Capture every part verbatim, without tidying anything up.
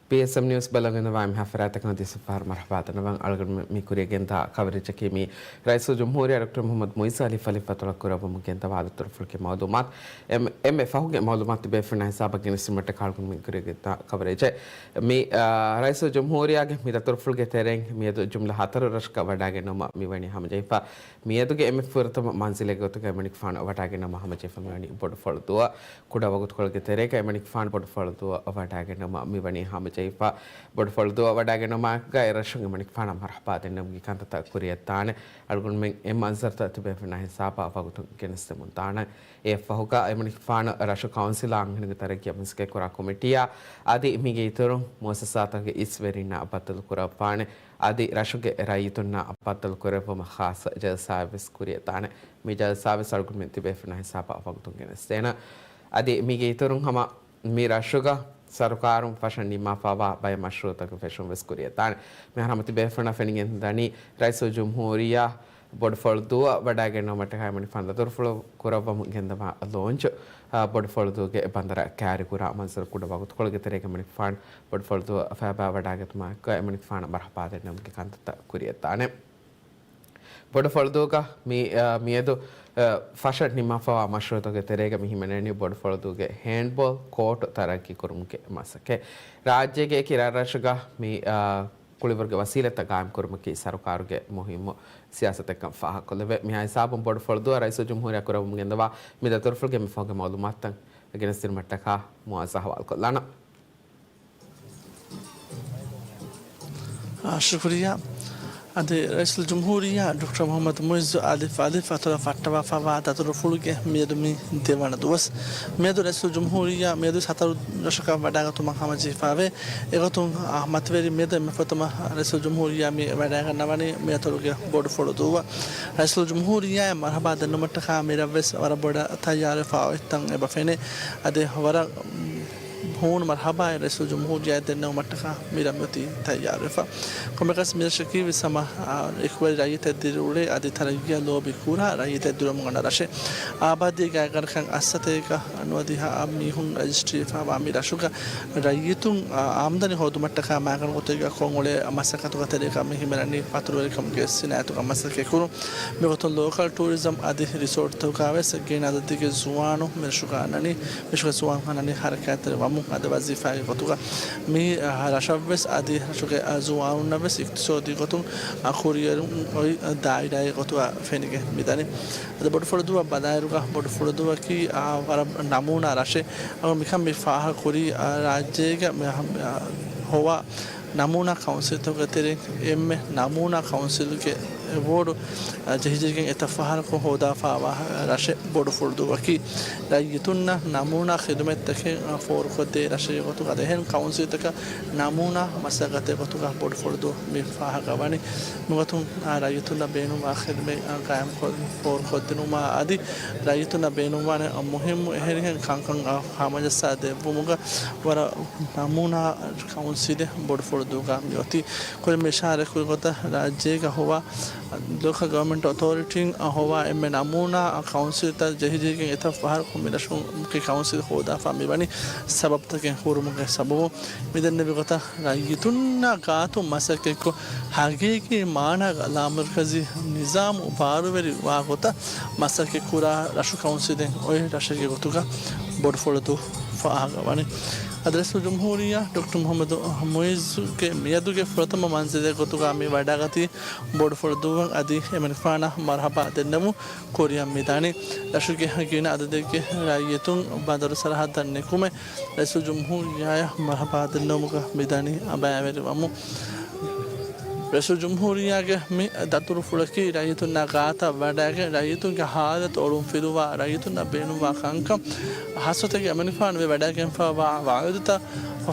ޕީއެސްއެމް ނިއުސް ބަލަން އިންނަވާ އެންމެހާ ފަރާތްތަކުން ދިސްފަހަރު މަރުޙަބާ ދަންނަވަން. އަޅުގަނޑު މި ކުރިޔަށް ގެންދާ ކަވަރޭޖަކީ މި ރައީސުލްޖުމްހޫރިއްޔާ ޑޮކްޓަރ މުޙައްމަދު މުޢިއްޒު އަލީ ޚަލީފާތުޅަ ކުރައްވަމުން ގެންދަވާ ދަތުރުފުޅުގެ މައުލޫމާތު. އެންމެ ފަހުގެ މައުލޫމާތު ތިބޭފުޅުންނާ ހިސާބަށް ގެނެސްދިނުމަށްޓަކާ އަޅުގަނޑު މި ކުރިޔަށް ގެންދާ ކަވަރޭޖެއް. މި، އާ، ރައީސުލްޖުމްހޫރިއްޔާގެ މި ދަތުރުފުޅުގެ ތެރެއިން މިއަދު ޖުމްލަ ހަތަރު ރަށަކަށް ވަޑައިގެންނަވުމަށް މިވަނީ ހަމަޖެހިފަ. މިއަދުގެ އެންމެ ފުރަތަމަ މަންޒިލެއް ގޮތުގައި އެމަނިކުފާނު ވަޑައިގެންނަވުމަށް ހަމަޖެހިފަ މިވަނީ ބޮޑުފުޅުދުއަށް. ކުޑަ ވަގުތުކޮޅެއްގެ ތެރޭގައި އެމަނިކުފާނު ބޮޑުފުޅުދުއަށް ވަޑައިގެންނަވުމަށް މިވަނީ ހަމަޖެހިފަ. ބޮޑުފުޅުދުއަށް ވަޑައިގެންނަވުމާއެކުގައި ރަށުން އެމަނިކުފާނަށް މަރުޙަބާ ދެންނެވުމުގެ ކަންތައްތައް ކުރިއަށްދާނެ. އަޅުގަނޑުމެން އެ މަންޒަރުތައް ތިބޭފުޅުންނާ ހިސާބަށް ވަގުތުން ގެނެސްދެމުންދާނެ. އެއަށްފަހުގަ އެމަނިކުފާނު ރަށު ކައުންސިލާ އަންހެނުންގެ ތަރައްގީއަށް މަސައްކަތްކުރާ ކޮމިޓީއާ އަދި މީގެ އިތުރުން މުއައްސަސާތަކުގެ އިސްވެރިންނާ ބައްދަލުކުރައްވާނެ. އަދި ރަށުގެ ރައްޔިތުންނާ ބައްދަލުކުރެއްވުމަށް ޚާއްޞަ ޖަލްސާއެއްވެސް ކުރިއަށްދާނެ. މި ޖަލްސާވެސް އަޅުގަނޑުމެން ތިބޭފުޅުންނާ ހިސާބަށް ވަގުތުން ގެނެސްދޭނަން. އަދި މީގެ އިތުރުން ހަމަ މި ރަށުގަ ސަރުކާރުން ފަށަން ނިންމާފައިވާ ބައެއް މަޝްރޫޢުތަކުގެ ފެށުން ވެސް ކުރިއަށްދާނެ. މިހާރު ހަމަ ތިބޭފުޅުންނަށް ފެނިގެންދަނީ ރައީސުލްޖުމްހޫރިއްޔާ ބޮޑުފުޅުދުއަށް ވަޑައިގެންނެވުމަށްޓަކާ އެމަނިކުފާނު ދަތުރުފުޅު ކުރައްވަމުން ގެންދަވާ ލޯންޗު، އާ، ބޮޑުފުޅުދޫގެ ބަނދަރަށް ކައިރިކުރާ މަންޒަރު ކުޑަ ވަގުތުކޮޅެއްގެ ތެރޭގައި އެމަނިކުފާނު ބޮޑުފުޅުދުއަށް ފައިބާ ވަޑައިގަތުމާއެކު އެމަނިކުފާނަށް މަރުޙަބާ ދެންނެވުމުގެ ކަންތައްތައް ކުރިއަށްދާނެ. ބޮޑުފުޅުދޫގަ މި، އާ، މިއަދު، އާ، ފަށަން ނިންމާފައިވާ މަޝްރޫޢުތަކުގެ ތެރޭގަ މި ހިމެނެނީ ބޮޑުފުޅުދޫގެ ހޭންޑްބޯލް ކޯޓު ތަރައްގީ ކުރުމުގެ މަސައްކަތް. ރާއްޖޭގެ އެކި ރަށްރަށުގަ މި، އާ، ކުޅިވަރުގެ ވަސީލަތްތައް ގާއިމް ކުރުމަކީ ސަރުކާރުގެ މުހިއްމު ސިޔާސަތެއްކަން ފާހަގަކޮށްލެވޭ. މިހާ ހިސާބުން ބޮޑުފުޅުދޫއަށް ރައީސުލްޖުމްހޫރިއްޔާ ކުރައްވަމުން ގެންދަވާ މި ދަތުރުފުޅުގެ މި ފަހުގެ މައުލޫމާތުތައް ގެނެސްދިނުމަށްޓަކާ މުއާޒް އަހުވާލުކޮށްލާނަން. އާ، ޝުކުރިއްޔާ. އަދި ރައީސުލްޖުމްހޫރިއްޔާ ޑޮކްޓަރ މުޙައްމަދު މުޢިއްޒު އަލީ ޚަލީފާތުޅަ ފައްޓަވާފައިވާ ދަތުރުފުޅުގެ މިއަދު މި ދެވަނަ ދުވަސް. މިއަދު ރައީސުލްޖުމްހޫރިއްޔާ މިއަދު ހަތަރު ރަށަކަށް ވަޑައިގަތުމަށް ހަމަޖެހިފައިވޭ. އެގޮތުން، އާ، މަތިވެރި މިއަދު އެންމެ ފުރަތަމަ ރައީސުލްޖުމްހޫރިއްޔާ މި ވަޑައިގަންނަވަނީ މި އަތޮޅުގެ ބޮޑުފުޅުދޫއަށް. ރައީސުލްޖުމްހޫރިއްޔާއަށް މަރުޙަބާ ދެންނުމަށްޓަކާ މިރަށްވެސް ވަރަށް ބޮޑަށް ތައްޔާރުވެފަ އޮތްތަން އެބަ ފެނޭ. އަދި ވަރަށް ހޫނު މަރުޙަބާއެއް ރައީސުލްޖުމްހޫރިއްޔާއަށް ދެންނެވުމަށްޓަކާ މި ރަށް މިއޮތީ ތައްޔާރުވެފަ. ކޮންމެއަކަސް މިރަށަކީ ވެސް ހަމަ، އާ، އެކުވެރި ރައްޔިތެއް ދިރިއުޅޭ އަދި ތަރައްގީއަށް ލޯބި ކުރާ ރައްޔިތެއް ދިރިއުޅުމުން އަންނަ ރަށެއް. އާބާދީގެ ގާތްގަނޑަކަށް އަށްސަތޭކަ ނުވަދިހަ މީހުން ރަޖިސްޓްރީވެފައިވާ މި ރަށުގަ ރައްޔިތުން، އާ، އާމްދަނީ ހޯދުމަށްޓަކާ މައިގަނޑު ގޮތެއްގަ ކޮށް އުޅޭ މަސައްކަތުގެ ތެރޭގަ މި ހިމެނެނީ ފަތުރުވެރިކަމުގެ ސިނާއަތުގަ މަސައްކަތް ކުރުން. މިގޮތުން ލޯކަލް ޓޫރިޒަމް އަދި ރިސޯޓްތަކުގަ ވެސް ގިނަ އަދަދެއްގެ ޒުވާނުން މިރަށުގަ އަންނަނީ، މިރަށުގެ ޒުވާނުން އަންނަނީ ހަރަކާތްތެރި ވަމުން އަދި ވަޒީފާގެ ގޮތުގަ. މި، އަ، ރަށަށްވެސް އަދި ރަށުގެ، އަ، ޒުވާނުންނަށްވެސް އިޤްތިޞާދީ ގޮތުން، އަ، ކުރިއެރުން އޮތް ދާއިރާއެއް ގޮތުގަ ފެނިގެން މިދަނީ. އަދި ބޮޑުފުޅުދޫއަށް ބަލާއިރުގަ ބޮޑުފުޅުދޫއަކީ، އާ، ވަރަށް ނަމޫނާ ރަށެއް. އަ، މިކަން މި ފާހަގަކުރީ، އާ، ރާއްޖޭގެ މި، އާ، ހޮވާ ނަމޫނާ ކައުންސިލްތަކުގެ ތެރެއިން އެންމެ ނަމޫނާ ކައުންސިލްގެ އެވޯޑު، އަ، ޖެހިޖެހިގެން އެތައް ފަހަރަކު ހޯދާފައިވާ ރަށެއް ބޮޑުފުޅުދޫއަކީ. ރައްޔިތުންނަށް ނަމޫނާ ޚިދުމަތްތަކެއް، އަ، ފޯރުކޮށްދޭ ރަށެއް ގޮތުގަ އަދި އެހެން ކައުންސިލްތަކަށް ނަމޫނާ މަސައްކަތެއް ގޮތުގަ ބޮޑުފުޅުދޫ މި ފާހަގަވަނީ. މިގޮތުން، އާ، ރައްޔިތުންނަށް ބޭނުންވާ ޚިދުމަތް، އާ، ގާއިމްކޮށް، ފޯރުކޮށްދިނުމާ އަދި ރައްޔިތުންނަށް ބޭނުންވާނެ މުހިއްމު އެހެނިހެން ކަންކަން، އާ، ހަމަޖައްސާ ދެއްވުމުގަ ވަރަށް ނަމޫނާ ކައުންސިލެއް ބޮޑުފުޅުދޫގަ މިއޮތީ. ކުރިން މި އިޝާރާތް ކުރި ގޮތަށް ރާއްޖޭގަ ހޮވާ ލޯކަލް ގަވަރމަންޓް އޮތޯރިޓީން ހޮވާ އެންމެ ނަމޫނާ ކައުންސިލްތައް ޖެހިޖެހިގެން އެތައް ފަހަރަކު މި ރަށުގެ ކައުންސިލް ހޯދާފަ މިވަނީ ސަބަބުތަކެއް ހުރުމުގެ ސަބަބުން. މިދެންނެވި ގޮތަށް ރައްޔިތުންނާ ގާތުން މަސައްކަތްކޮށް، ހަގީގީ މާނާގަ ލާމަރުކަޒީ ނިޒާމު ބާރުވެރި ވާ ގޮތަށް މަސައްކަތް ކުރާ ރަށު ކައުންސިލެއް އޮތް ރަށެއްގެ ގޮތުގަ ބޮޑުފުޅުދޫ ފާހަގަވަނީ. އަދި ރައީސުލްޖުމްހޫރިއްޔާ ޑޮކްޓަރ މުޙައްމަދު މުޢިއްޒުގެ މިއަދުގެ ފުރަތަމަ މަންޒިލެއް ގޮތުގަ މި ވަޑައިގަތީ ބޮޑުފުޅުދޫއަށް އަދި އެމަނިކުފާނަށް މަރުޙަބާ ދެންނެވުން ކުރިއަށް މިދާނީ. ރަށުގެ ގިނަ އަދަދެއްގެ ރައްޔިތުން ބަނދަރު ސަރަހައްދަށް ނިކުމެ، ރައީސުލްޖުމްހޫރިއްޔާއަށް މަރުޙަބާ ދެންނެވުމުގަ މިދަނީ އަބައިވެރިވަމުން. ރައީސުލްޖުމްހޫރިއްޔާގެ މި ދަތުރުފުޅަކީ ރައްޔިތުންނާ ގާތަށް ވަޑައިގެން، ރައްޔިތުންގެ ހާލަތު އޮޅުންފިލުވާ، ރައްޔިތުންނަށް ބޭނުންވާ ކަންކަން، ޚާއްޞަތަކެއް އެމަނިކުފާނު ވެ ވަޑައިގެންފައިވާ ވަޢުދުތައް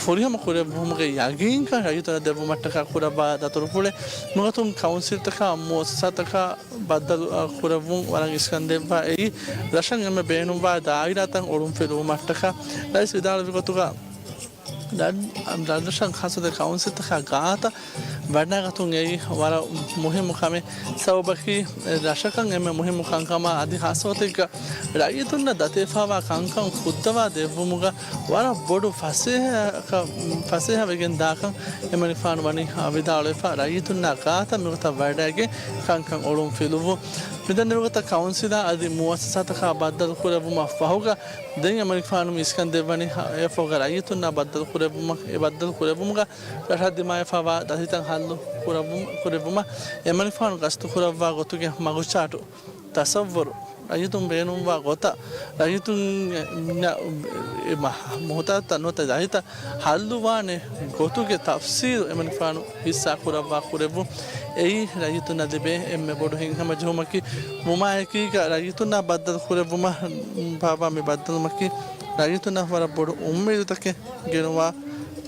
ފުރިހަމަ ކުރެއްވުމުގެ ޔަގީންކަން ރައްޔިތުންނަށް ދެއްވުމަށްޓަކާ ކުރައްވާ ދަތުރުފުޅެއް. މިގޮތުން ކައުންސިލްތަކާ މުއައްސަސާތަކާ ބައްދަލު، އަ، ކުރެއްވުން ވަރަށް އިސްކަން ދެއްވާ އެއީ، ރަށަށް އެންމެ ބޭނުންވާ ދާއިރާތައް އޮޅުންފިލުވުމަށްޓަކާ. ރައީސް ވިދާޅުވި ގޮތުގަ، ރަށް، ރަށްރަށަށް ޚާއްޞަ ކައުންސިލްތަކާ ގާތަށް ވަޑައިގަތުން އެއީ ވަރަށް މުހިއްމު ކަމެއް. ސަބަބަކީ، ރަށަކަށް އެންމެ މުހިއްމު ކަންކަމާ އަދި ޚާއްޞަގޮތެއްގަ ރައްޔިތުންނަށް ދަތިވެފަވާ ކަންކަން ފުއްދަވާ ދެއްވުމުގަ ވަރަށް ބޮޑު ފަސޭހަ، ފަސޭހަވެގެން ދާކަން އެމަނިކުފާނު ވަނީ ވިދާޅުވެފަ، ރައްޔިތުންނާ ގާތަށް މިގޮތަށް ވަޑައިގެން ކަންކަން އޮޅުން ފިލުއްވުން. މިދެންނެވި ގޮތަށް ކައުންސިލާ އަދި މުއައްސަސާތަކާ ބައްދަލު ކުރެއްވުމަށް ފަހުގަ ދެން އެމަނިކުފާނު މި އިސްކަން ދެއްވަނީ އެފަހުގަ ރައްޔިތުންނާ ބައްދަލު ކުރެއްވުމަށް. އެ ބައްދަލު ކުރެއްވުމުގަ ރަށަށް ދިމާވެފަވާ ދަތިތައް ހައްލު ކުރައްވުމަށް، ކުރެއްވުމަށް އެމަނިކުފާނު ގަސްތު ކުރައްވާ ގޮތުގެ މަގުޗާޓު، ތަސައްވަރު، ރައްޔިތުން ބޭނުންވާ ގޮތަށް، ރައްޔިތުން، އެ، މި، އެ، މަ، މުހުތާޖުތައް ނުވަތަ ދަތިތައް ހައްލުވާނެ ގޮތުގެ ތަފްސީލު އެމަނިކުފާނު ހިއްސާ ކުރައްވާ ކުރެއްވުން. އެއީ ރައްޔިތުންނަށް ލިބޭ އެންމެ ބޮޑު ހިތްހަމަޖެހުމަކީ. ވުމާއެކީގަ ރައްޔިތުންނާ ބައްދަލު ކުރެއްވުމަށް ބާއްވާ މި ބައްދަލުމަކީ ރައްޔިތުންނަށް ވަރަށް ބޮޑު އުއްމީދުތަކެއް ގެނުވާ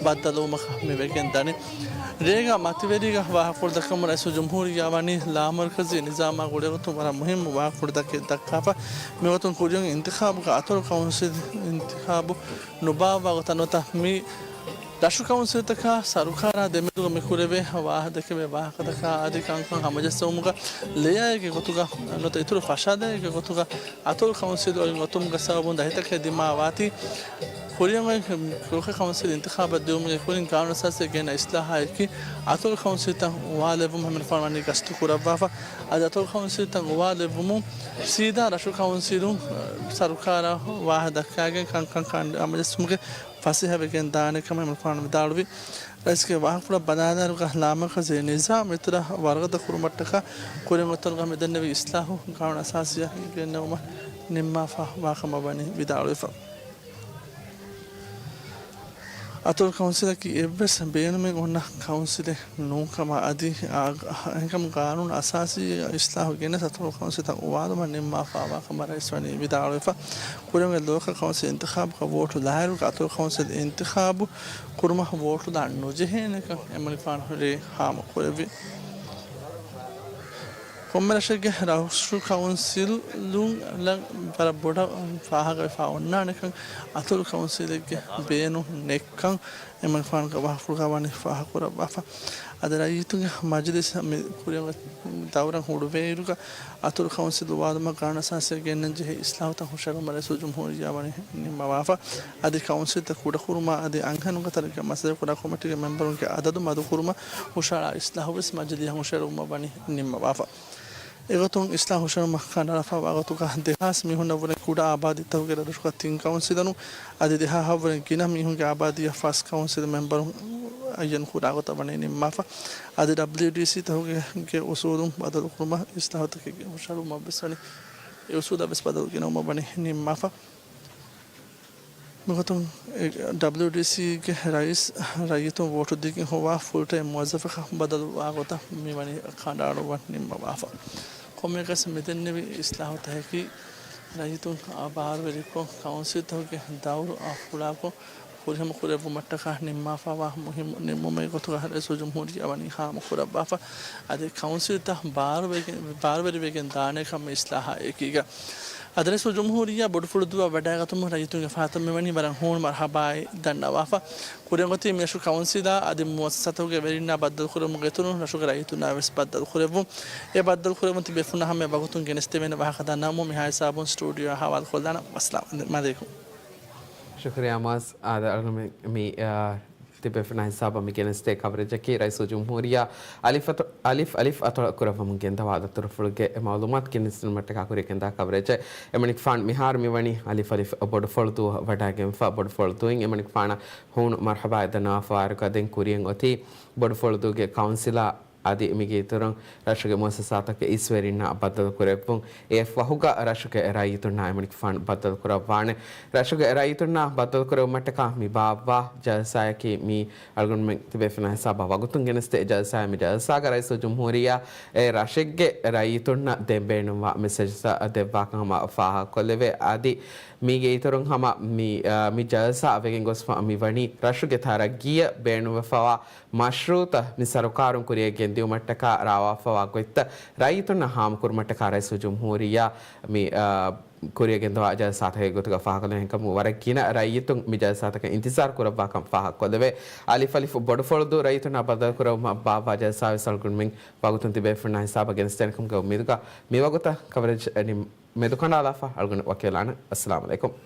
ބައްދަލުވުމަކަށް މި ވެގެން ދަނީ. ރޭގަ މަތިވެރީގަ ވާހަކަފުޅު ދައްކަމުން ރައީސުލްޖުމްހޫރިއްޔާ ވަނީ ލާމަރުކަޒީ ނިޒާމާ ގުޅޭގޮތުން ވަރަށް މުހިއްމު ވާހަކަފުޅުތަކެއް ދައްކާފަ، މިގޮތުން ކުރިއަށް އިންތިޚާބުގަ އަތޮޅު ކައުންސިލް އިންތިޚާބު ނުބާއްވާ ގޮތަށް ނުވަތަ މި ރަށު ކައުންސިލްތަކާ ސަރުކާރާ ދެމެދުގަ މި ކުރެވޭ ވާހަ، ދެކެވޭ ވާހަކަތަކާ އަދި ކަންކަން ހަމަޖެއްސެވުމުގަ ލެޔާއެއްގެ ގޮތުގަ ނުވަތަ އިތުރު ފަށާދައެއްގެ ގޮތުގަ އަތޮޅު ކައުންސިލް އޮތް ގޮތުމުގެ ސަބަބުން ދަތިތަކެއް ދިމާވާތީ، ކުރިއަށް އޮތް ލޯކަލް ކައުންސިލް އިންތިޚާބަށް ދިއުމުގެ ކުރިން ގާނޫނުއަސާސީއަށް ގެންނަ އިސްލާހާއެކީ އަތޮޅު ކައުންސިލްތައް އުވާލެއްވުމަށް އެމަނިކުފާނު ވަނީ ގަސްތު ކުރައްވާފަ. އަދި އަތޮޅު ކައުންސިލްތައް އުވާލެއްވުމުން ސީދާ ރަށު ކައުންސިލުން ސަރުކާރަށް ވާހަ ދައްކާގެން ކަންކަން ކަނޑައަޅާ ހަމަޖެއްސުމުގެ ފަސޭހަވެގެން ދާނެ ކަމަށް އެމަނިކުފާނު ވިދާޅުވި. ރައީސްގެ ވާހަކަފުޅަށް ބަލާލާއިރުގަ ލާމަރުކަޒީ ނިޒާމް އިތުރަށް ވަރުގަދަ ކުރުމަށްޓަކާ ކުރިން އޮތްތަނުގަ މިދެންނެވި އިސްލާހު ގާނޫނު އަސާސީއަށް ގެންނެވުމަށް ނިންމާފަ ވާކަމަށް ވަނީ ވިދާޅުވެފަ. އަތޮޅު ކައުންސިލަކީ އެއްވެސް ބޭނުމެއް އޮންނަ ކައުންސިލެއް ނޫންކަމަށް އަދި އާ، އެހެންކަމުން ގާނޫނު އަސާސީ އިސްލާހު ގެނެސް އަތޮޅު ކައުންސިލްތައް އުވާލުމަށް ނިންމާފަ ވާކަމަށް ރައީސް ވަނީ ވިދާޅުވެފަ. ކުރިއަށް ލޯކަލް ކައުންސިލް އިންތިޚާބުގަ ވޯޓު ލާއިރުގަ އަތޮޅު ކައުންސިލް އިންތިޚާބު ކުރުމަށް ވޯޓުލާން ނުޖެހޭނެކަން އެމަނިކުފާނު ރޭ ހާމަކުރެއްވި. ކޮންމެ ރަށެއްގެ ރަށު ކައުންސިލުން ވަރަށް ބޮޑަށް ފާހަގަވެފަ އޮންނާނެކަން، އަތޮޅު ކައުންސިލެއްގެ ބޭނުން ނެއްކަން އެމަނިކުފާނުގެ ވާހަކަފުޅުގަ ވަނީ ފާހަގަކުރައްވާފަ. އަދި ރައްޔިތުންގެ މަޖިލިސް މި ކުރިއަށް ދައުރަށް ހުޅުވޭއިރުގަ، އަތޮޅު ކައުންސިލް އުވާލުމަށް ގާނޫނުއަސާސީއަށް ގެންނަން ޖެހޭ އިސްލާހުތައް ހުށަހެޅުމަށް ރައީސުލްޖުމްހޫރިއްޔާ ވަނީ ނިންމަވާފަ. އަދި ކައުންސިލްތައް ކުޑަކުރުމާ އަދި އަންހެނުންގެ ތަރައްގީއަށް މަސައްކަތްކުރާ ކޮމިޓީގެ މެމްބަރުންގެ އަދަދު މަދުކުރުމަށް ހުށަހަޅާ އިސްލާހުވެސް މަޖިލީހަށް ހުށަހެޅުމަށް ވަނީ ނިންމަވާފަ. އެގޮތުން އިސްލާހު ހުށަހެޅުމަށް ކަނޑައަޅާފައިވާ ގޮތުގަ ދެހާސް މީހުންނަށްވުރެ ކުޑަ އާބާދީތަކުގެ ރަށުގަ ތިން ކައުންސިލަރުން އަދި ދެހާހަށްވުރެ ގިނަ މީހުންގެ އާބާދީއަށް ފަސް ކައުންސިލް މެމްބަރުން އައްޔަން ކުރާ ގޮތަށް ވަނީ ނިންމާފަ. އަދި ޑަބްލިއުޑީސީތަކުގެ އުސޫލުން ބަދަލުކުރުމަށް އިސްލާހުތަކެއްގެ ހުށަހެޅުމަށްވެސް ވަނީ އެ އުސޫލަށްވެސް ބަދަލު ގެނައުމަށް ވަނީ ނިންމާފަ. މިގޮތުން ޑަބްލިއުޑީސީގެ ރައީސް ރައްޔިތުން ވޯޓު ދީގެން ހޮވާ ފުލްޓައިމް މުވައްޒަފަކަށް ބަދަލުވާ ގޮތަށް މިވަނީ ކަނޑައަޅުއްވަން ނިންމަވާފަ. ކޮންމެއަކަސް މިދެންނެވި އިސްލާހުތަކަކީ ރައްޔިތުން ބާރުވެރިކޮށް، ކައުންސިލްތަކުގެ ދައުރު ފުޅާކޮށް، ފުރިހަމަ ކުރެއްވުމަށްޓަކާ ނިންމާފައިވާ މުހިއްމު ނިންމުމެއް ގޮތުގަ ރައީސުލްޖުމްހޫރިއްޔާ ވަނީ ހާމަކުރައްވާފަ. އަދި ކައުންސިލްތައް ބާރުވެގެން، ބާރުވެރިވެގެން ދާނެ ކަމަށް އިސްލާހާ އެކީގަ. އަދި ރައީސުލްޖުމްހޫރިއްޔާ ބޮޑުފުޅު ދުވަހަށް ވަޑައިގަތުމުން ރައްޔިތުންގެ ފަހަތަށް މިވަނީ ވަރަށް ހޫނު މަރުހަބާއެއް ދަންނަވާފަ. ކުރިއަށް އޮތީ މިރަށު ކައުންސިލާ އަދި މުއައްސަސާތަކުގެ ވެރިންނާ ބައްދަލުކުރެއްވުމުގެ އިތުރުން ރަށުގެ ރައްޔިތުންނާ ވެސް ބައްދަލުކުރެއްވުން. އެ ބައްދަލުކުރެއްވުން ތިބޭފުޅުންނާ ހަމަޔަށް ވަގުތުން ގެނެސްދެވޭނެ ވާހަކަ ދަންނަވަމުން މިހާ ހިސާބުން ސްޓޫޑިއޯއަށް ހަވާލުކޮށްލާނަން. އައްސަލާމު ޢަލައިކުމް. ޝުކުރިއްޔާ މުއައްޒް. އާދެ، އަޅުގަނޑުމެން މި، އާ، ތިބޭފުޅުންނާ ހިސާބަށް މި ގެނެސްދޭ ކަވަރޭޖަކީ ރައީސުލް ޖުމްހޫރިއްޔާ އަލިފް އަތޮ-، އަލިފް، އަލިފް އަތޮޅަށް ކުރައްވަމުން ގެންދަވާ ދަތުރުފުޅުގެ މައުލޫމާތު ގެނެސްދިނުމަށްޓަކާ ކުރިއަށް ގެންދާ ކަވަރޭޖެއް. އެމަނިކުފާނު މިހާރު މިވަނީ އަލިފް، އަލިފް ބޮޑުފުޅު ދުވަހަށް ވަޑައިގެންފަ، ބޮޑުފުޅު ދުވިން އެމަނިކުފާނަށް ހޫނު މަރުހަބާއެއް ދަންނަވާފައިވާއިރުގަ ދެން ކުރިއަށް އޮތީ ބޮޑުފުޅު ދުވުގެ ކައުންސިލާ އަދި މީގެ އިތުރުން ރަށުގެ މުއައްސަސާތަކުގެ އިސްވެރިންނާ ބައްދަލުކުރެއްވުން. އެއަށްފަހުގަ ރަށުގެ ރައްޔިތުންނާ އެމަނިކުފާނު ބައްދަލުކުރައްވާނެ. ރަށުގެ ރައްޔިތުންނާ ބައްދަލުކުރެއްވުމަށްޓަކާ މި ބާއްވާ ޖަލްސާއަކީ މީ އަޅުގަނޑުމެން ތިބޭފުޅުންނާ ހިސާބަށް ވަގުތުން ގެނެސްދޭ ޖަލްސާއެއް. މި ޖަލްސާގަ ރައީސުލް ޖުމްހޫރިއްޔާ އެ ރަށެއްގެ ރައްޔިތުންނަށް ދެން ބޭނުންވާ މެސެޖްތައް ދެއްވާކަން ހަމަ ފާހަގަކޮށްލެވޭ. އަދި މީގެ އިތުރުން ހަމަ މި، އާ، މި ޖަލްސާ ވެގެން ގޮސްފަ މިވަނީ ރަށުގެ ތަރައްގީއަށް ބޭނުންވެފަވާ މަޝްރޫއުތައް މި ސަރުކާރުން ކުރިއަށް ގެން ދިއުމަށްޓަކާ ރާވާފަވާ ގޮތްތައް ރައްޔިތުންނަށް ހާމަކުރުމަށްޓަކާ ރައީސުލްޖުމްހޫރިއްޔާ މި، އާ، ކުރިއަށް ގެންދަވާ ޖަލްސާތަކެއް ގޮތުގަ ފާހަގަކޮށްލެވޭ ކަމުގަ ވަރަށް ގިނަ ރައްޔިތުން މި ޖަލްސާތަކަށް އިންތިޒާރު ކުރައްވާ ކަން ފާހަގަކޮށްލެވޭ. އަލިފް އަލިފް ބޮޑުފުޅު ދޫ ރައްޔިތުންނާ ބައްދަލުކުރެވުމަށް ބާއްވާ ޖަލްސާ ވެސް އަޅުގަނޑުމެން ވަގުތުން ތިބޭފުޅުންނާ ހިސާބަށް ގެނެސްދޭނެ ކަމުގަ އުއްމީދުގަ މި ވަގުތަށް ކަވަރޭޖް މެދުކަނޑާލާފަ. އަޅުގަނޑު ވަކިވެލާނަން. އައްސަލާމު ޢަލައިކުމް.